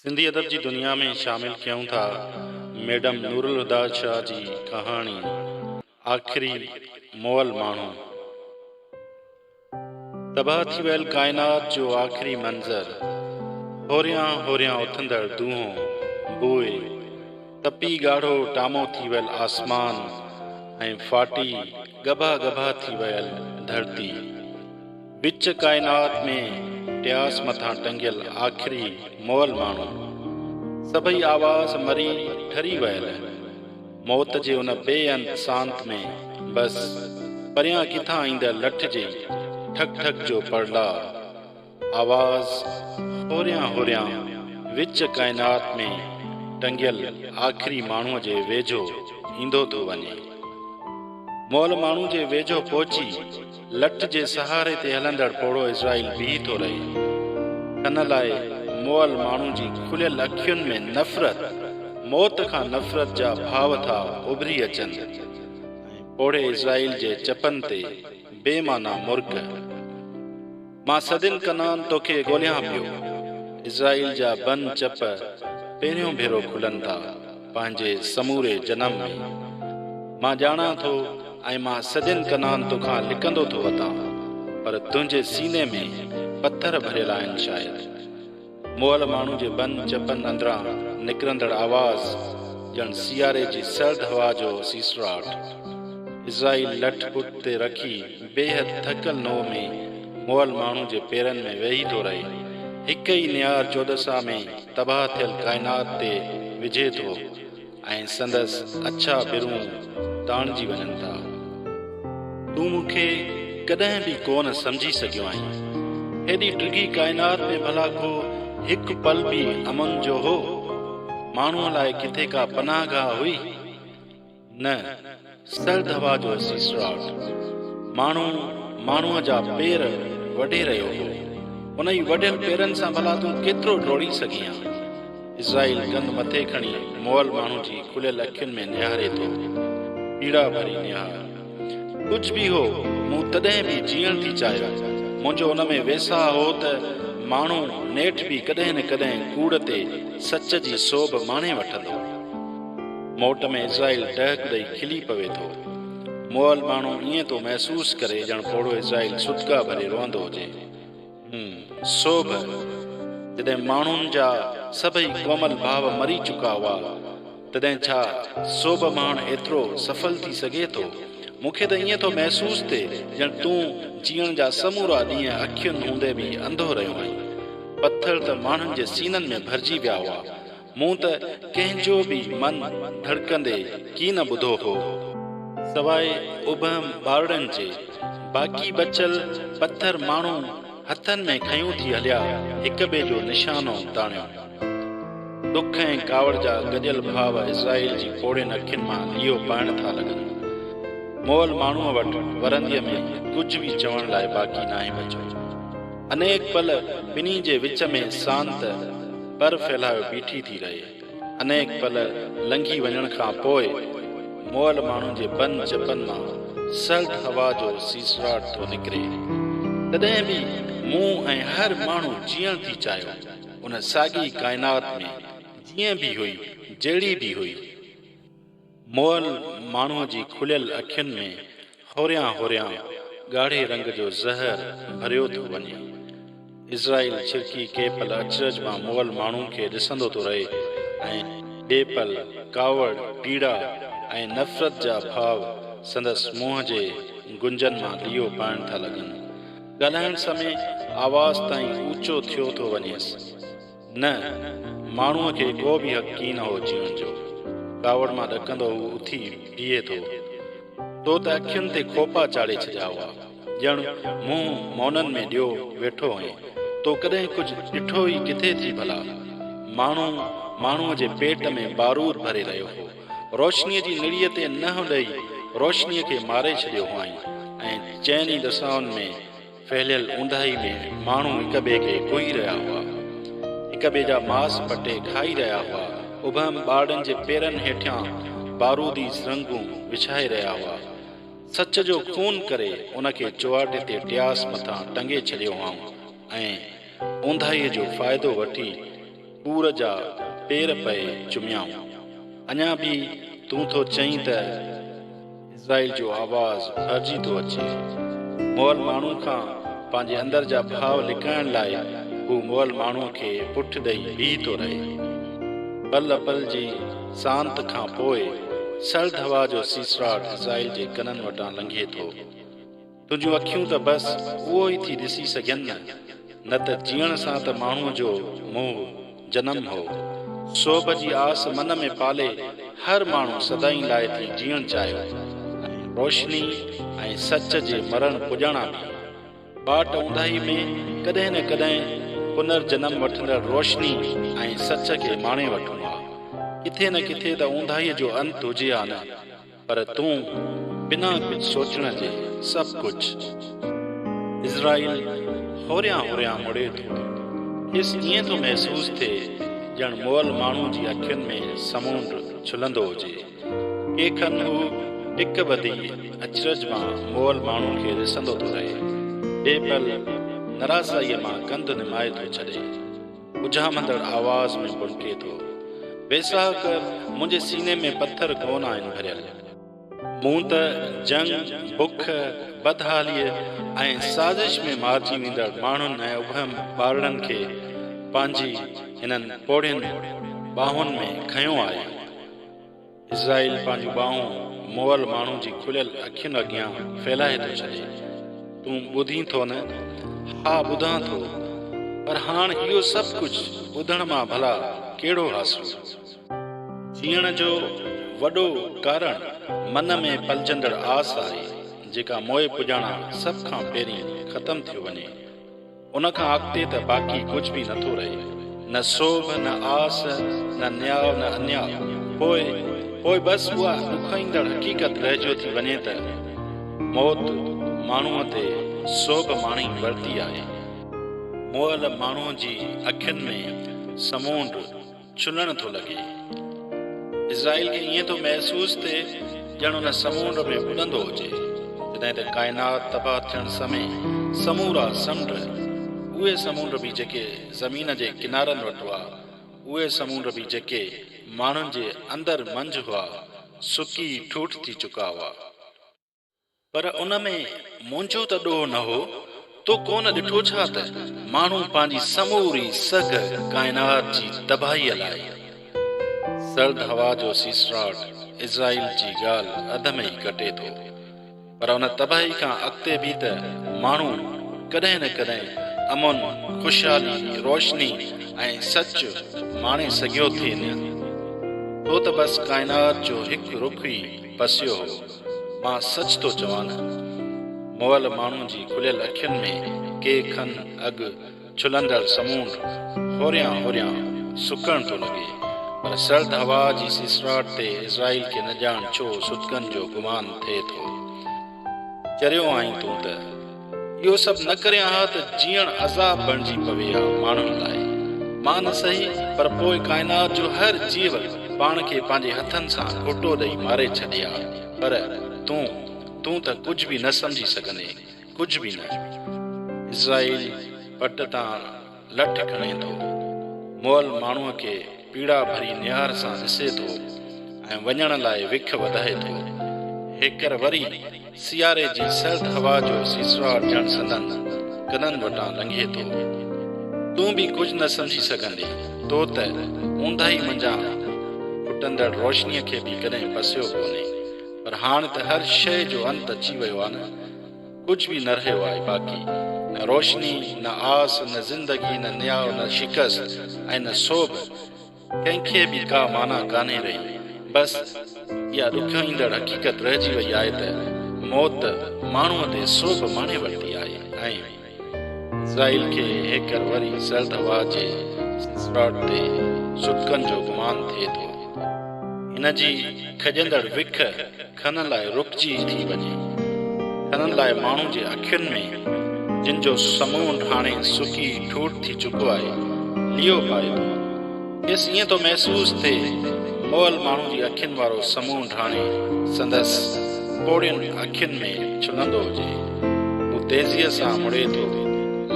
سنڌي ادب جي دنيا ۾ شامل ڪيون ٿا ميڊم نورالهديٰ شاهه جي ڪهاڻي آخري مئل ماڻهو. تباهه ٿي ويل ڪائنات جو آخري منظر، هوريان هوريان اٿندڙ دونهون، بوء، تپي ڳاڙهو ٽامو ٿي ويل آسمان ۽ ڦاٽي ڳڀا ڳڀا ٿي ويل ڌرتي. وچ ڪائنات ۾ ٽياس مٿان ٽنگيل آخري مئل ماڻهو. سڀئي آواز مري ٺري ويل. موت جي ان بي انت سانت ۾ بس پريان ڪٿان ايندڙ لٺ جي ٺڪ ٺڪ جو پڙلاء. آواز هوريان هوريان وچ ڪائنات ۾ ٽنگيل آخري ماڻهوء جي ويجهو ايندو ٿو وڃي. مئل ماڻهو جي ويجهو پهچي لٺ جي سهاري تي هلندڙ پوڙهو اسرائيل بيهي ٿو رهي. کن لاء مئل ماڻهو جي کليل اکين ۾ نفرت، موت کان نفرت جا ڀاو ٿا اڀري اچن ۽ پوڙهي اسرائيل جي چپن تي بي معنيٰ مرڪ. مان صدين ڪنان توکي ڳوليان پيو. اسرائيل جا بند چپ پهريون ڀيرو کلن ٿا پنهنجي سموري جنم ۾. مان ڄاڻان ٿو ۽ مان صدين ڪنان توکان لڪندو ٿو وتان، پر تنهنجي سيني ۾ پٿر ڀريل آهن شايد. مئل ماڻهو جي بند چپن اندران نڪرندڙ آواز ڄڻ سياري جي سرد هوا جو سيسراٽ. اسرائيل لٺ پٽ تي رکي بيحد ٿڪل نوع ۾ مئل ماڻهو جي پيرن ۾ ويهي ٿو رهي. هڪ ئي نهار چودسا ۾ تباهه ٿيل ڪائنات تي وجهي ٿو. ۽ سندس اڇا برون تاڻجي وڃن ٿا. تون مون کي ڪڏهن به ڪو نه سمجهي سگهيو آهين. هيڏي ڊگهي ڪائنات ۾ ڀلا ڪو هڪ پل به امن جو هو؟ ماڻهوء لاء ڪٿي ڪا پناهه گاهه هئي؟ نه، سرد هوا جو سيسراٽ. ماڻهو ماڻهوء جا پير وڍي رهيو هو. انهي وڍيل پيرن سان ڀلا تون ڪيترو ڊوڙي سگهين ها؟ اسرائيل ڪنڌ مٿي کڻي مئل ماڻهو جي کليل اکين ۾ نهاري ٿو. پيڙا ڀري نهار. ڪجهه به هو، مون تڏهن به جيئڻ ٿي چاهيو. منهنجو ان ۾ ويساهه هو ته ماڻهو نيٺ به ڪڏهن نه ڪڏهن ڪوڙ تي سچ جي سوڀ ماڻي وٺندو. موٽ ۾ اسرائيل ٽهڪ ڏئي کلي پوي ٿو. مئل ماڻهو ائين ٿو محسوس ڪري ڄڻ پوڙهو اسرائيل سڏڪا ڀري روئندو هجي. سوڀ، جڏهن ماڻهن جا سڀئي ڪومل ڀاو مري چڪا هئا، تڏهن ڇا سوڀ ماڻڻ ايترو سڦل ٿي سگهي ٿو؟ مون کي ته ائين ٿو محسوس ٿئي ڄڻ تون جيئڻ جا سمورا ڏينهن اکين هوندي به انڌو رهيو آهين. پٿر ته ماڻهن جي سينن ۾ ڀرجي ويا هئا. مون ته ڪنهن جو به من ڌڙڪندي ڪين ٻڌو هو. سواء ابهم ٻارڙن جي، باقي بچيل پٿر ماڻهو هٿن ۾ کنيون ٿي هليا، هڪ ٻئي جو نشانو تاڻيو. ڏک ۽ ڪاوڙ جا گڏيل ڀاو اسرائيل جي پوڙهين اکين مان ليئو پائڻ ٿا لڳن. مئل ماڻهوء وٽ ورنديء ۾ ڪجهه به چوڻ لاء باقي ناهي بچيو. انيڪ پل ٻنهي جي وچ ۾ سانت پر ڦهلايو بيٺي ٿي رهي. انيڪ پل لنگهي وڃڻ کان پوء مئل ماڻهن جي بند چپن مان سرد هوا جو سيسراٽ ٿو نڪري. تڏهن به مون ۽ هر ماڻهو جيئڻ ٿي چاهيو، ان ساڳي ڪائنات ۾، جيئن به هئي، جهڙي به هئي. مئل ماڻهوء جي کليل اکين ۾ هوريان هوريان ڳاڙهي رنگ جو زهر ڀريو ٿو وڃي. عزرائيل ڇرڪي ڪي پل اچرج مان مئل ماڻهو کي ڏسندو ٿو رهي ۽ ٻئي پل ڪاوڙ، پيڙا ۽ نفرت جا ڀاو سندس منهن جي گنجن مان ليئو پائڻ ٿا لڳن. ڳالهائڻ سمي آواز تائين اوچو ٿيو ٿو وڃيس. نه، ماڻهوء کي ڪو به حق ڪين هو جيئڻ جو. ڪاوڙ مان ڏڪندو هو اٿي بيهي ٿو. تو ته اکين تي کوپا چاڙهي ڇڏيا هئا، ڄڻ منهن مونن ۾ ڏيو ويٺو هئين. تو ڪڏهن ڪجهه ڏٺو ئي ڪٿي ٿي ڀلا؟ ماڻهو، ماڻهوء جي پيٽ ۾ بارود ڀري رهيو هو. روشنيء جي نڙيء تي ننهن ڏئي روشنيء کي ماري ڇڏيو هئائين ۽ چئن ئي دسائن ۾ ڦهليل اونداهي ۾ ماڻهو هڪ ٻئي کي ڪوهي رهيا هئا. هڪ ٻئي جا ماس پٽي کائي رهيا هئا. ابهم ٻارڙن جي پيرن هيٺيان بارودي سرنگون وڇائي رهيا هئا. سچ جو خون ڪري ان کي چوواٽي تي ٽياس مٿان ٽنگي ڇڏيو هئائون ۽ اونداهيء جو فائدو وٺي. پور جا پير پئي چميائون. اڃا به تون ٿو چئين ته عزرائيل جو آواز ڀرجي ٿو اچي. مئل ماڻهو کان پنهنجي اندر جا ڀاو لڪائڻ لاء هو مئل ماڻهوء کي پٺ ڏئي بيهي ٿو رهي. پل اپل جي سانت کان پوء سرد هوا جو سيسراٽ عزرائيل جي ڪنن وٽان لنگهي ٿو. تنهنجون اکيون ته بس اهو ئي ٿي ڏسي سگهين نه، نه ته جيئڻ سان ته ماڻهوء جو موهه جنم هو. سوڀ جي آس من ۾ پالي هر ماڻهو سدائين لاء ٿي جيئڻ چاهيو ۽ روشني ۽ سچ جي مرڻ پڄاڻان به ٻاٽ اونداهي ۾ ڪڏهن نه ڪڏهن پنر جنم وٺندڙ روشني ۽ سچ کي ماڻي وٺون ها. ڪٿي نه ڪٿي ته اونداهيء جو انت هجي ها نه. پر تون بنا ڪجهه سوچڻ جي سڀ ڪجهه. عزرائيل هوريان هوريان مڙي ٿو. کيس ائين ٿو محسوس ٿئي ڄڻ مئل ماڻهو جي اکين ۾ سمونڊ ڇلندو هجي. ڪي کن هو ٽڪ ٻڌي اچرج مان مئل ماڻهو کي ڏسندو ٿو رهي. ٻئي پل نراسائيء مان ڪنڌ نمائي ٿو ڇڏي. اجهامندڙ آواز ۾ ڀڻڪي ٿو. ويساهه ڪر، منهنجي سيني ۾ پٿر ڪونه آهن ڀريل. مون ته جنگ، بک، بدحاليء ۽ سازش ۾ مارجي ويندڙ ماڻهن ۽ ابهم ٻارڙن کي پنهنجي هنن پوڙهين ٻانهن ۾ کنيو آهي. عزرائيل پنهنجون ٻانهون مئل ماڻهو جي کليل اکين اڳيان ڦهلائي ٿو ڇڏي. تون ٻڌين ٿو نه؟ ها ٻڌان ٿو. پر هاڻ اهو سڀ ڪجهه ٻڌڻ مان ڀلا ڪهڙو حاصل؟ جيئڻ جو وڏو ڪارڻ من ۾ پلجندڙ آس آهي، جيڪا موئي پڄاڻان سڀ کان پهرين ختم ٿيو وڃي. ان کان اڳتي ته باقي ڪجهه به نٿو رهي. نه سوڀ، نه آس، نه نياء، نه انياء. پوء، پوء بس اها ڏکوئيندڙ حقيقت رهجيو ٿي وڃي ته موت ماڻهوء تي سوڀ ماڻي ورتي آهي. مئل ماڻهوء جي اکين ۾ سمونڊ ڇلڻ ٿو لڳي. اسرائيل کي ائين ٿو محسوس ٿئي ڄڻ ان سمونڊ ۾ ٻڏندو هجي. جڏهن ته ڪائنات تباهه ٿيڻ سمي سمورا سمنڊ، اهي سمونڊ به جيڪي زمين جي ڪنارن وٽ هئا، اهي سمونڊ به جيڪي ماڻهن جي اندر منجهه هئا، سڪي ٺوٺ ٿي چڪا هئا. پر ان ۾ منهنجو ته ڏوهه نه هو. تو ڪونه ڏٺو ڇا ته ماڻهو پنهنجي سموري سگهه ڪائنات جي تباهيء لاء. سرد هوا جو سيسراٽ عزرائيل جي ڳالهه اڌ ۾ ئي ڪٽي ٿو. پر ان تباهي کان اڳتي به ته ماڻهو ڪڏهن نه ڪڏهن امن، خوشحالي، روشني ۽ سچ ماڻي سگهيو ٿي نه؟ تو ته بس ڪائنات جو هڪ رخ ئي پسيو هو. مان سچ ٿو چوان نه. مئل ماڻهو جي کليل اکين ۾ ڪي کن اڳ ڇلندڙ سمونڊ هوريان هوريان سڪڻ ٿو لڳي. پر سرد هوا جي سيسراٽ تي عزرائيل کي نه ڄاڻ ڇو سڏڪن جو گمان ٿئي ٿو. چريو آهين تون ته. اهو سڀ نه ڪريان ها ته جيئڻ عذاب بڻجي پوي ها ماڻهن لاء. مان نه سهي پر پوء ڪائنات جو هر جيو پاڻ کي پنهنجي هٿن سان گهوٽو ڏئي ماري ڇڏي ها. پر تون، تون ته ڪجهه به نه سمجهي سگهندين، ڪجهه به نه. عزرائيل پٽ تان لٺ کڻي ٿو. مئل ماڻهوء کي پيڙا ڀري نهار سان ڏسي ٿو ۽ وڃڻ لاء وک وڌائي ٿو. هيڪر وري سياري جي سرد هوا جو سيسراٽ ڄڻ سندن ڪنن وٽان لنگهي ٿو. تون به ڪجهه نه سمجهي سگهندين. تو ته اونداهي منجهان ڦٽندڙ روشنيء کي به ڪڏهن پسيو ڪونهي. پر هاڻ ته هر شيء جو انت اچي ويو آ نه. ڪجهه به نه رهيو آهي باقي، نه روشني، نه آس، نه زندگي، نه نياء، نه شڪست ۽ نه سوڀ، ڪنهن کي به ڪا معنيٰ ڪانهي رهي. بس اها ڏکوئيندڙ حقيقت رهجي وئي آهي ته موت ماڻهوء تي سوڀ ماڻي ورتي آهي ۽. اسرائيل کي هيڪر وري سرد هوا جي سسراٽ تي سڏڪن جو گمان ٿئي ٿو. هن جي کڄندڙ وک کن لاء رڪجي ٿي وڃي. کنن لاء ماڻهو جي اکين ۾، جن جو سمونڊ هاڻي سڪي ٺوٺ ٿي چڪو آهي، ليئو پائي ٿو. کيس ائين ٿو محسوس ٿئي، مئل ماڻهو جي اکين وارو سمونڊ هاڻي سندس پوڙهين اکين ۾ ڇلندو هجي. هو تيزيء سان مڙي ٿو.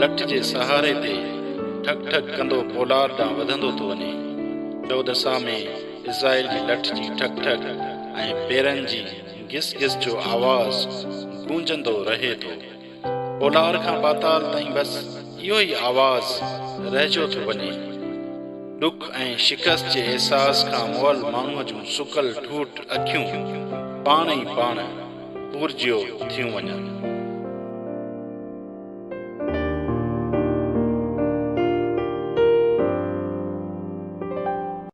لٺ جي سهاري تي. ٺڪ ٺڪ ڪندو پولار ڏانهن وڌندو ٿو وڃي. چؤدسا ۾ عزرائيل جي لٺ جي ٺڪ ٺڪ ۽ پيرن جي گس گس جو آواز گونجندو رهي ٿو. پولار کان پاتال تائين بس اهو ئي آواز رهجيو ٿو وڃي. ڏک ۽ شڪست جي احساس کان مئل ماڻهوء جون سڪل ٺوٺ اکيون پاڻ ئي پاڻ پورجيو ٿيون وڃن.